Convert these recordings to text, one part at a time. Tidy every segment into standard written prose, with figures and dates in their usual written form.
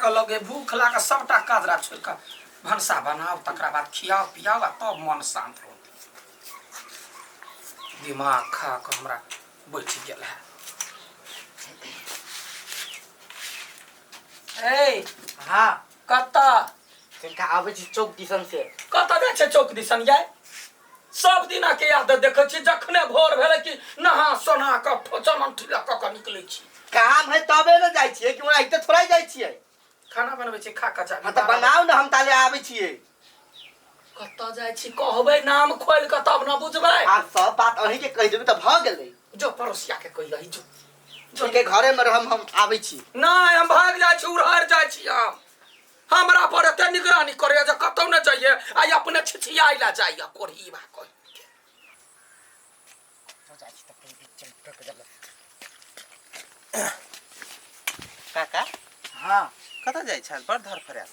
लागऽ लगे, भूख लागऽ, सबटा काज राज छोड़ि कऽ भनसा बनाउ, तकरा बाद खियाउ पियाउ आ तब मन शान्त रहत। दिमाग खा कऽ हमरा बैठ गेल है। ए हाँ। कतऽ? कनिका आबै छी चौक दिसन से। कतऽ जाइ छै चौक दिसन याय? सब दिना के आदत देखै छी, जखने भोर भेलै कि नहा सोना कऽ चमन ठीला कऽ कऽ निकलै छी। काम है तबे ने जाइ छियै, कि ओनाहिते थोड़ा जाइ छियै? खाना बनबै छी, खा कऽ जा। हाँ तऽ बनाउ ने, हम ताले आबै छियै। कतऽ जाइ छी कहबै नाम खोलि कऽ तब ने बुझबै। आब सब बात अहीं के कहि देबै तऽ भऽ गेलै। जो पड़ोसिया के कहि दही, जो जो। ठीक है, घरे में रहम, हम आबै छी। नहि, हम भागि जाइ छी, उड़हर जाइ छी हम। हमरा पर एते निगरानी करैया जे कतौ ने जाइए, आ अपने छिछियाइ लए जाइए कोढ़ी बा कहि के। काका। हाँ। कतऽ जाइ छल बड़ धर फरायल?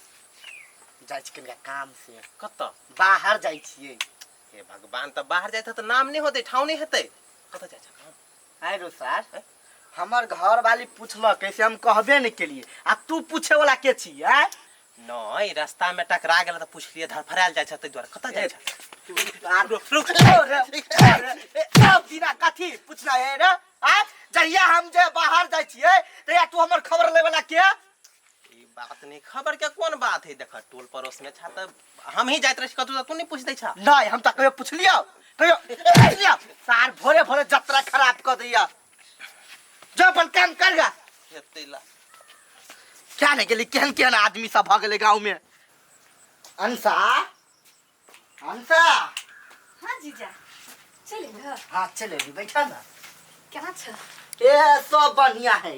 जाइ छी कनिका काम से। कतऽ? बाहर जाइ छियै। हे भगवान, तऽ बाहर जाइ तऽ नाम नहि होतै, ठाव नहि हेतै। कतऽ जाइ छल? आइ रो सार, हमर घर वाली पूछलक कैसे, हम कहबे नहीं केलिए, आ तू पूछे वाला के छी? आय नहीं, रास्ता में टकरा गेल तऽ पुछलिए, धरफरायल जाइ छ ताहि दुआरे। कतऽ जाइ छ? रुक रुक, सब दिना कथी पूछना है रे? आ जहिया हम जे बाहर जाइ छियै तहिया तू हमर खबर ले वाला के? ई बात नहीं, खबर के कोन बात है? देख, टोल पड़ोस में छा तऽ हम ही जाइत रही कतौ, तू नहीं पूछ दै छा? नहीं, हम तऽ कहियो पुछलियौ? कहियो पुछलियौ? सार भोरे भोरे जतरा खराब कऽ दैया। जो अपन काम कर गा। हेतै ला। क्या नहीं गेली, केहन केहन आदमी सब भऽ गेलै गाँव में। अंसा, अंसा। हाँ जीजा, चले घर। हाँ चले, बैठा ना। केना छ? ए सब बढ़िया है।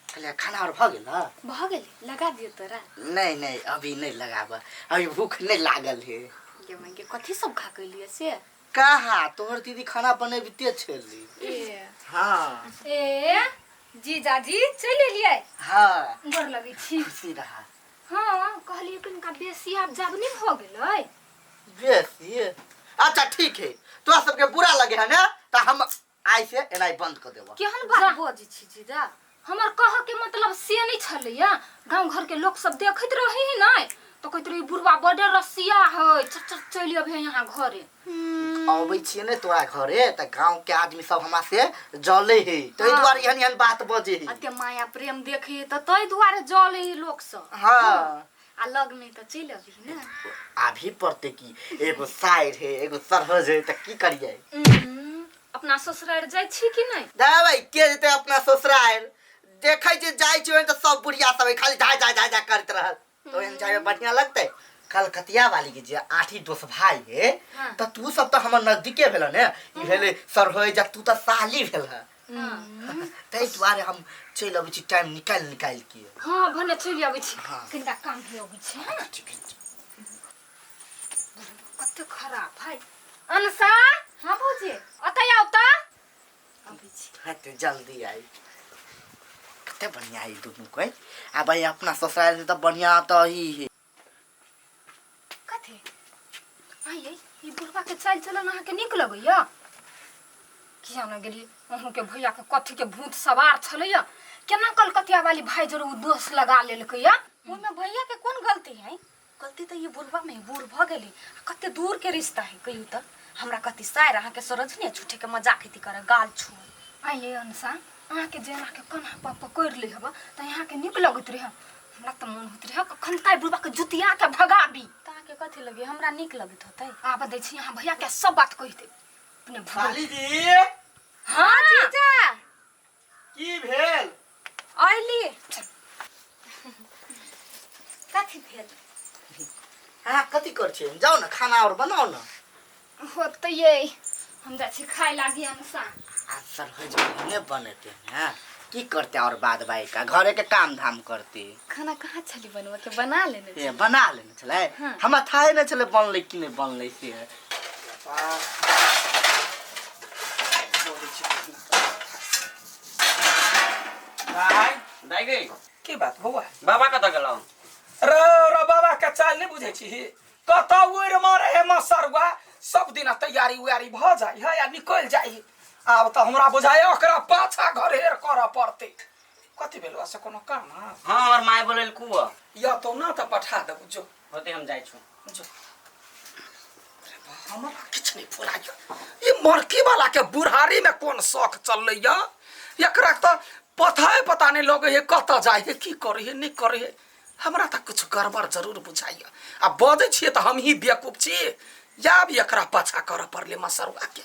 कहलियै खाना और भऽ गेल? भऽ गेल, लगा दियो तोरा। नहीं नहीं, अभी नहीं लगाब, अभी भूख नहीं लागल है। गे माय गे, कथी सब खा के लिए से? कहाँ, तोहर दीदी खाना बनेबिते छली। ए। हाँ। ए जीजाजी चलि एलियै? हाँ। गोर लगै छी। खुशी रहा। हाँ, कहलियै कनिका बेसी आब जाब नहि भऽ गेलै? बेसी? अच्छा ठीक है, तोरा सबके बुरा लगे है ना तो हम आइ से एनाइ बंद कर देबो। केहन बात बजै छी जीजा, हमर कहऽ के मतलब से नहि छलैया। गाँव घर के लोक सब देखैत रहे है नहि तो कहैत रहे बुढ़वा बड़े रसिया है, चल चल चलि अबे यहाँ घरे। अबै छियै ने तोरा घरे तऽ गाँव के आदमी सब हमरा से जले है, ताहि दुआरे एहन एहन बात बजे है। अते माया प्रेम देखे है तऽ ताहि दुआरे जले है लोक सब। हाँ। आ लग में तऽ चलि अबी ने। अभी पड़ते की, एगो साइर है एगो सरहज है, तऽ की करियै? अपना ससुरारि जाइ छी कि नहि? दाबै के जेतै अपना ससुरारि? देखै छी जाइ छी तऽ सब बुढ़िया सब है, खाली जा जा जा जा करैत रहल, तो एहन जाय में बढ़िया लगतै? कलकतिया वाली के जे आठी दोस भाई है। हाँ। तऽ तू सब तऽ हमर नजदीके भेल ने, ई भेलै सरहोज आ तू तऽ साली भेल है, ताहि दुआरे हम चलि अबै छी टाइम निकालि निकालि के। हाँ भने चलि अबै छी। हाँ। कनिटा काम भी अबै छै। हाँ। ठीक है। कते खराब है। अनसा। हाँ भौजी, अतऽ आउ तऽ। अबै छी। हाँ तो जल्दी आई। कते बढ़िया है दुनू कोई। आ भाई अपना ससुराल से तो बढ़िया तो ही है। कथी आइए, ई बुढ़वा के चालि चलन अहाँके नीक लगैया? किया ने गेलियै, अहूँके भैयाके कथीके भूत सवार छलैया, केना कलकतिया वाली भाई जरूर ओ दोष लगा लेलकैया। ओहिमे भैया के कोन गलती है? गलती तऽ ई बुढ़वा में, बूढ़ भऽ गेली, आ कते दूर के रिश्ता है। कहियौ तऽ हमरा कथी सायर अहाँके सरज ने झूठे के मजाक हेती करे गाल छू। आइए अनसा, अहाँके जे अहाँके कन्हा पर पकड़ि लै हब तऽ अहाँके नीक लगैत रहै? हमरा तऽ मन होइत रहै कखन ताहि बुढ़वा के जुतिया के भगाबी। तऽ अहाँके कथी लगे, हमरा नीक लगैत होतै? आब दै छी अहाँ भैया के सब बात कहि देब अपने भगा। साली जी। हाँ जीजा। की भेल? अयली। कथी भेल? अहाँ कथी कर छियै? जाउ ने खाना और बनाउ ने। हो तऽ ये हम जाइ छी खाय लागी अनुसा। आ सरहोज ने बनेते हैं, की करते और बाद बाई का घरे के काम धाम करते। खाना कहाँ छली बनबऽ के, बना लेने। ए बना लेने छलै? हाँ। हमरा थाहे नहि छलै बनलै कि नहि बनलै से। दाइ दाइ गे। की बात बौआ? बाबा कतऽ गेलहुँ? रो रो, बाबा के चाल नहि बुझै छी? कतऽ उड़ि मारे हे मसरुआ, सब दिना तैयारी उयारी भऽ जाइ है आ निकलि जाइ है। आब तऽ हमरा बुझाइ ओकरा पाछा घरेर करऽ पड़तै। कथी भेल से कोनो काम है? हाँ हमर माय बोलेल कुआ या तो ना तऽ पठा देबू जो। होते हम जाइ छु। जो। अरे बा, हमरा किछु नहि फुराइया। ई मरकी वाला के बुढ़ारी में कोन शौक चललै या? एकरा तऽ पता पता नहीं लगे है कतऽ जाइ है, की करे है, नहीं करे है। हमरा तऽ कुछ गड़बड़ जरूर बुझाइया। आ बजै छियै तऽ हमही बेवकूफ छी। या भी एकरा पाछा करऽ पड़लै मसरुआ के।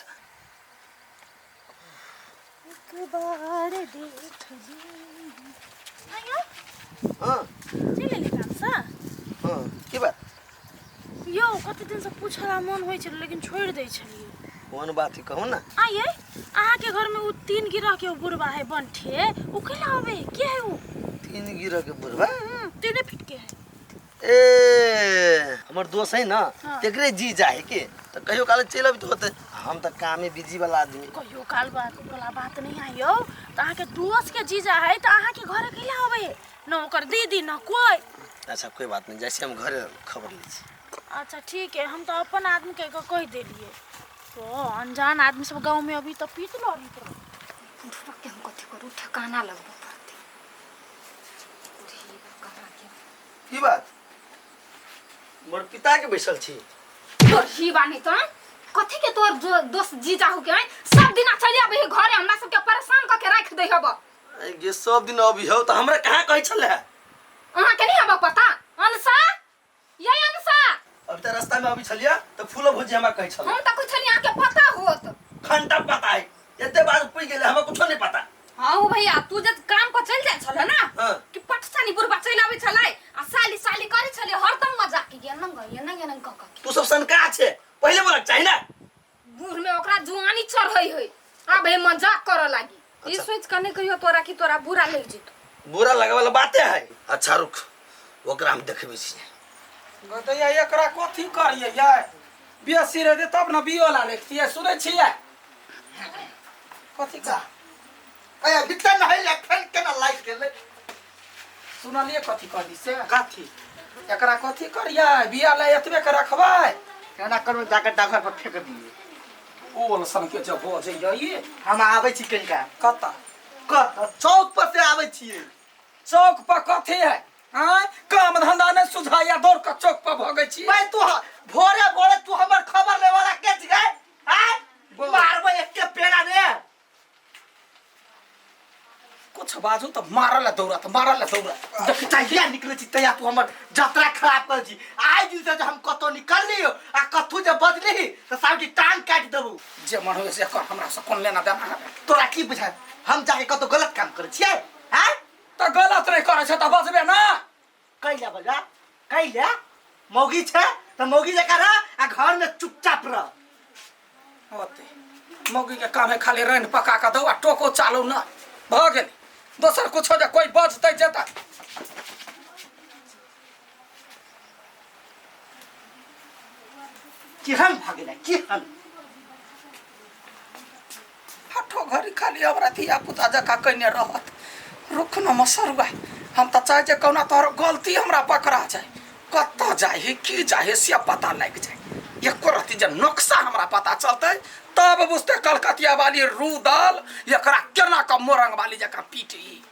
एक बार देख ली। आयो। हाँ। चलि एली कामसँ? हाँ, की बात? यौ कते दिनसँ पूछला मन होइ छलै लेकिन छोड़ि दै छलियै। कोन बात है कहू ना। आइए अहाँके घरमे उ 3 गिरह के बुढ़बा है बंठे, उ कैला आबै है? के है उ? 3 गिरह के बुढ़बा? 3 फीट के है। ए हमर दोस्त है ना। हाँ। तेकरे जी जाए के तो कहियो काल चलि अबित होते। हम तो कामे बिजी वाला आदमी। कहियो काल बात वाला बात नहीं आइयो तो अहाँके दोस्त के जीजा है तो अहाँके घरे कैला आबै है? न ओकर दीदी न कोई। अच्छा कोई बात नहीं, जैसे हम घरे खबर लै छी। अच्छा ठीक है, हम तो अपन आदमी के कहि देलियै। तो अनजान आदमी सब गाँव में अभी तो पीत लड़ित रह। बुढ़बा के हम कथी करू, ठेकाना लगबऽ पड़तै। की बात? मोर पिता के बैसल छी। तोर ही बानी तो कथी के तोर दोस्त जीजा हो के सब दिना चलि आबै है घरे, हमरा सबके परेशान क के राखि दै हब। गे सब दिन अभी हो त हमरा कहाँ कहै छलै? अहाँ के नहीं हब पता? अनसा ये अनसा अभी त रास्ता में अभी छलिया त फूलो भुजी हमरा कहै छलै। हम त कुछ नहीं अहाँ के पता होत। घंटा पता है, एते बार पुइ गेलै हमरा कुछो नहीं पता। हाँ भैया तू जब काम पर चल जाय छल ना। हाँ। कि पटसानी बुढ़बा चलि आबै छलै आ साली साली करै छलै हरदम मजाक के नंग ये नंग क क। तू सब सनका छे, पहिले बोलक चाही ना। बूढ़ में ओकरा जुआनी चढ़ै है, आब हे मजाक करऽ लागी। अच्छा। ई सोच के नहीं कहियो तोरा कि तोरा बुरा लग जेतो। बुरा लगे वाला बाते है। अच्छा रुक, ओकरा हम देखबै छी। गदैया एकरा कथी करियै यै? बेसी रहतै तब न बियोला लेखतियै। सुनै छियै कथी का? अरे भीतर नहीं ले, फेन केना लाइट गेलै? सुनलियै कथी कहली से? कथी एकरा कथी करियै? बिया ले एतबे के रखबै? केना करबै, जाके डाकघर पर फेंक दियै। ओल सन के जब बजैया ई। हम आबै छी कनिका। कतऽ? कतऽ? चौक पर से आबै छियै। चौक पर कथी है? आँय काम धंधा नहीं सुझाइया, दौड़ के चौक पर भगै छी। भाई तू भोरे भोरे तू हमर खबर ले वाला के छियै? आँय मारबै एके पेड़ा रे। कुछ बाजू तो मारल दौड़त, मारल दौड़त। देख तहिया निकलै छी तहिया तू हमर जतरा खराब कर छी। आइ दिन से जे हम कतौ निकललियो आ कथू जे बजली त साउटी टांग काटि देबू। जे मन होय से कर, हमरा से कोन लेना देना है? तोरा की बुझाय हम जाके कतौ गलत काम करै छियै? आँय त गलत नहीं करै छै त बजबे ना। कैला बजा, कैला मौगी छै त मौगी जकाँ रह आ घर में चुपचाप रह। होते मौगी के काम है खाली रैन पका के दौ आ टोको चालू न भ गेल। दोसर कुछो जे कोई बजतै जेतै। केहन भऽ गेलै केहन? हठो घड़ी खाली हमरा धिया पुता जकाँ कयने रहत। रुक न मसरुआ, हम तऽ चाहै जे कहुना तोहर गलती हमरा पकड़ा जाय। कतऽ जाइ है की जाइ है से पता लागि जाय। एको रत्ती जे नक्शा हमरा पता चलतै तब बुझतै कलकतिया वाली रूदल एकरा केना कऽ मोरंग वाली जकाँ पीटी।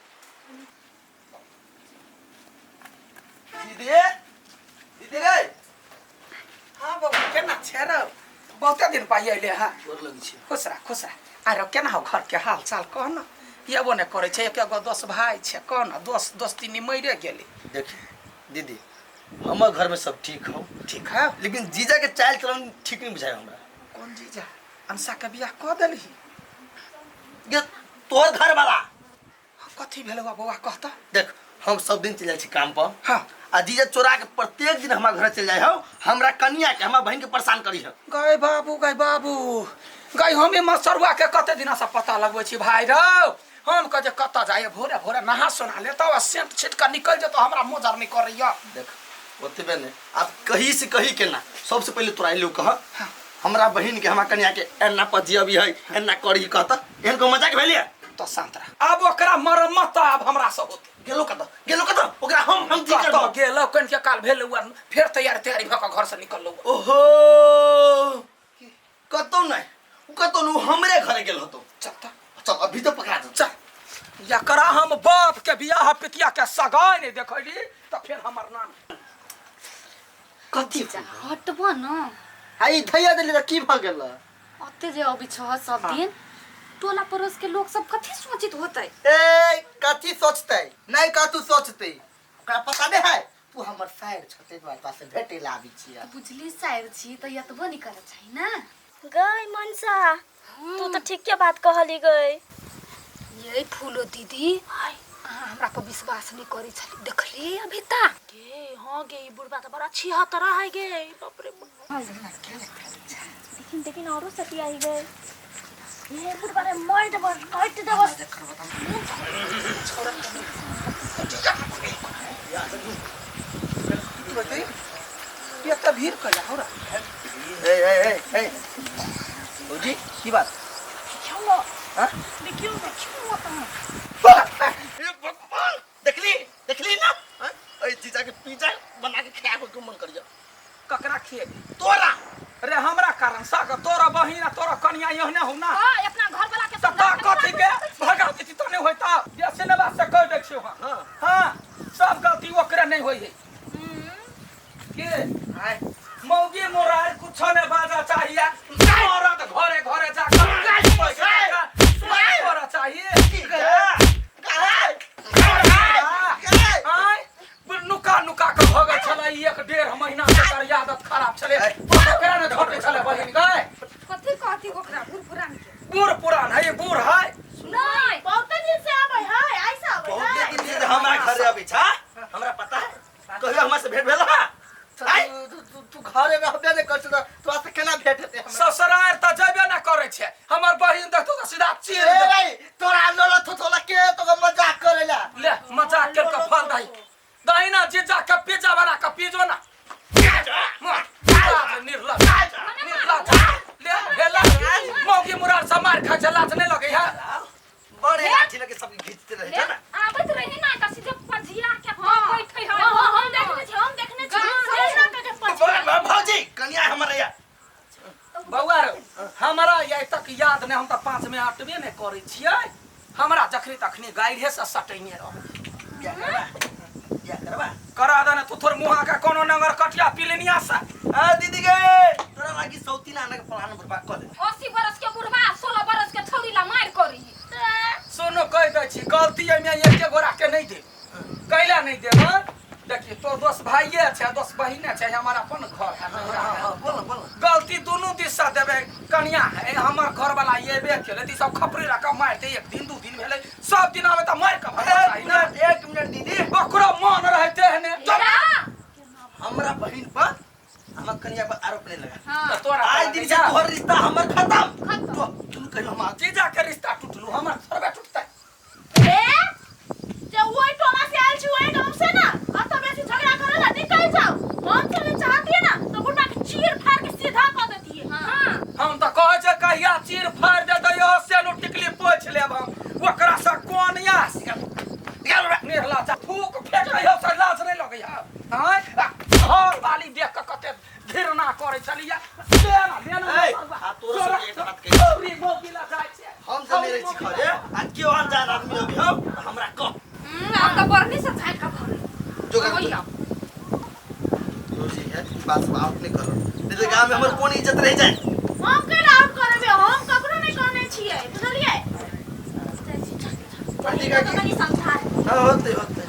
दीदी, दीदी रे। हाँ बाबू केना छै रौ? बहुते दिन पाइ अयलै हँ। गोर लगै छी। खुश रह खुश रह। आरो केना हो घर के हाल चाल कह न? एबो नहि करै छै, एक एगो दोस्त भाय छै, कह न दोस्त दोस्ती नि मरिए गेलै। देखी दीदी हमर घर में सब ठीक हो। ठीक है, लेकिन जीजा के चाल चलन ठीक नहीं बुझाय हमरा। कौन जीजा? अनसा के बियाह कऽ देलही? ये तोहर घर वाला। कथी भेलौ बौआ कहता? देख हम सब दिन चलि जाइ छी काम पर। हाँ। आ जीजा चोरा के प्रत्येक दिन हमारा घर चलि जाइ हौ, हमरा कनिया के हमरा बहिन के परेशान करी हौ। गय बाबू गय बाबू गय, हमे मसरुआ के कते दिना से पता लगबै छी भाई रौ। हम कह जे कतऽ जाइए, भोरे भोरे नहा सोना लेतौ आ सेंट छिट कऽ निकलि जेतौ, हमरा मोजर नहि करैया। देख ओतबे नहि, आब कही से कही केना। सबसे पहिले तोरा एलौ कह हमरा बहिन के हमरा कनिया के एना पजियबी है एना करी कहता, एहन को मजाक भेलियै? तो शांत रह, आब ओकरा मरम्मत आब हमरा से होतै। गेलो कतऽ, गेलो कतऽ ओकरा हम की कतऽ करबौ? गेलो कनिके काल भेल फेर तैयार तैयारी भऽ कऽ घर से निकललौ। ओहो कतौ नहि, उ कतौ नहि, उ हमरे घरे गेल होतौ। चल त चल अभी तो पकड़ा दे। चल जकरा हम बाप के बियाह पितिया के सगाई नहीं देखली तो फिर हमर नाम कथी हटबो न हाई धैया देली त की भ गेल ओते जे अबै छह सब दिन टोला पड़ोस के लोग सब कथी सोचित होतै ए कथी सोचतै नहीं कथू सोचतै ओकरा पता नहीं है तू हमर साइर छते दुआर पास से भेटे ला आबी छियै बुझली साइर छी त एतबो नहीं करऽ चाही ना गई मनसा तू तो ठीक के बात कहली गई ये फूलो दीदी अहाँ हमरा पर विश्वास नहीं करै छली देखली अभी तक गे हाँ गे ई बुढ़बा तो बड़ा छिहत्तरा है गे बाप रे बाप। लेकिन लेकिन औरो सती आई गए ये बुढ़बा रे मार देबो काट देबो ये त भीड़ कया हो रहा ए ए ए ए भौजी की बात क्यों ना हाँ? देखियो देखियो हे भगवान देखली देखली ना हाँ? ए जीजा के पिज्जा बना के खाए के मन करियो ककरा खिएबी तोरा रे हमरा कारण साग तोरा बहिन आ तोरा कनिया एहने हो ना हाँ अपना घर वाला के त का कथी के भगा देती तो नहीं होता जैसे ने बात से कह दै छियो हां हां सब गलती ओकरे नहीं होई है के आय मौगी मोरार कुछ ने बाजा चाहिए मरद घरे घरे जाकर करा चाहिए आय नुका नुका के भगल छलै एक डेढ़ महीना से एकर आदत खराब छलै ओकरा ने घटे छलै बहिन गए कथी कहती ओकरा बूढ़ पुरान के बूढ़ पुरान है बूढ़ है नहीं बहुत दिन से आबै है ऐसा आबै बहुते है दिन से हमरा घरे अबै छा हमरा पता है कहियो हमरा से भेंट भेल हा आय तू तू तू घरे रहबे नहीं कर त तोरा से केना भेंट हेतै हमरा ससुरार तऽ जेबे ना करै छै हमर बहिन देखतो तऽ सीधा चीर ए दे भाई तोरा लोला थोथोला के तो मजाक करेला ले मजाक कर के फल दही दही ना जीजा के पिज्जा बना के पीजो ना निर्लज निर्लज ले भेला मौगी मुरार से मार खा छै लाज नहीं लगे है बड़े लाठी लगे सब घीचते रहे छा ना आबैत रही ना तऽ सीधे पझिया के तब बैठे है हाँ हाँ हम देखने छी हम देखने छी ना के पछ भौजी कनिया हमर या बौआ रो हमरा आइ तक याद नहीं हम तऽ पाँच में आठवे नहीं करै छियै हमरा जखनी तखनी गाइरे से सटैने रहै बियाह करबा बियाह करबा करा दे ने तू थोड़ मुहा के कोनो नंगर कटिया पिलनिया से आ दीदी गे तोरा लागी सौती ना आने के प्लान बर्बाद कर दे 80 बरस के बुढ़वा 16 बरस के छौरी ला मार करी सुनो कह दै छी गलती एहिमे एके गोरा के नहीं दे कैला नहीं देब देखिए तो दोस्त भाइये छै दोस्त बहिने छै हमर अपन घर है नैहरा है। बोल बोल गलती दुनू दिस से देबै कनिया है हमर घर वाला एबे केले त ई सब खपरी रखा मारते एक दिन दू दिन भेलै सब दिन आबै तऽ मारि के भगा एक चाही ने मिनट एक मिनट दीदी ओकरो मन रहते है ने हमरा बहिन पर हमर कनिया पर आरोप नहीं लगा तऽ तोरा आज दिन से तोहर रिश्ता हमर खत्म तो तू कहियो हम जीजा के रिश्ता टूटलू हमर थोड़बे टूटतै ए जे ओइ टोला से आयल छी ओइ गांव से ना अब तो बेसी झगड़ा करे ला निकल जाओ हम चले चाहती है ना तो बुढ़बा के चीर फाड़ के सीधा कर देती है हां हम तऽ कहै छै कहिया चीर फाड़ि देतै इहो सेनो टिकली पोछि लेब हम ओकरा से कोन यास निर्लज थूक फेंकै हौ से लाज नहि लगै हौ आँय घर वाली देख कऽ कते घृणा करै छलियै लेना लेना ए, आ तोरो से एक बात कही। छौरी मौगी ला जाइ छै हम से नहीं रहे छी घरे आज केओ अनजान आदमी अभी हम हमरा कह हम तऽ बरनी से झाँक के भरे जो कर ओहि आउ। रोजी है बात सब आउट नहीं करो नहीं तो गांव में हमर कोन इज्जत रह जाए हम केना आउट करबे हम ककरो नहीं कहने छियै बुझलियै ठीक है तो कनी समझा हां होते होते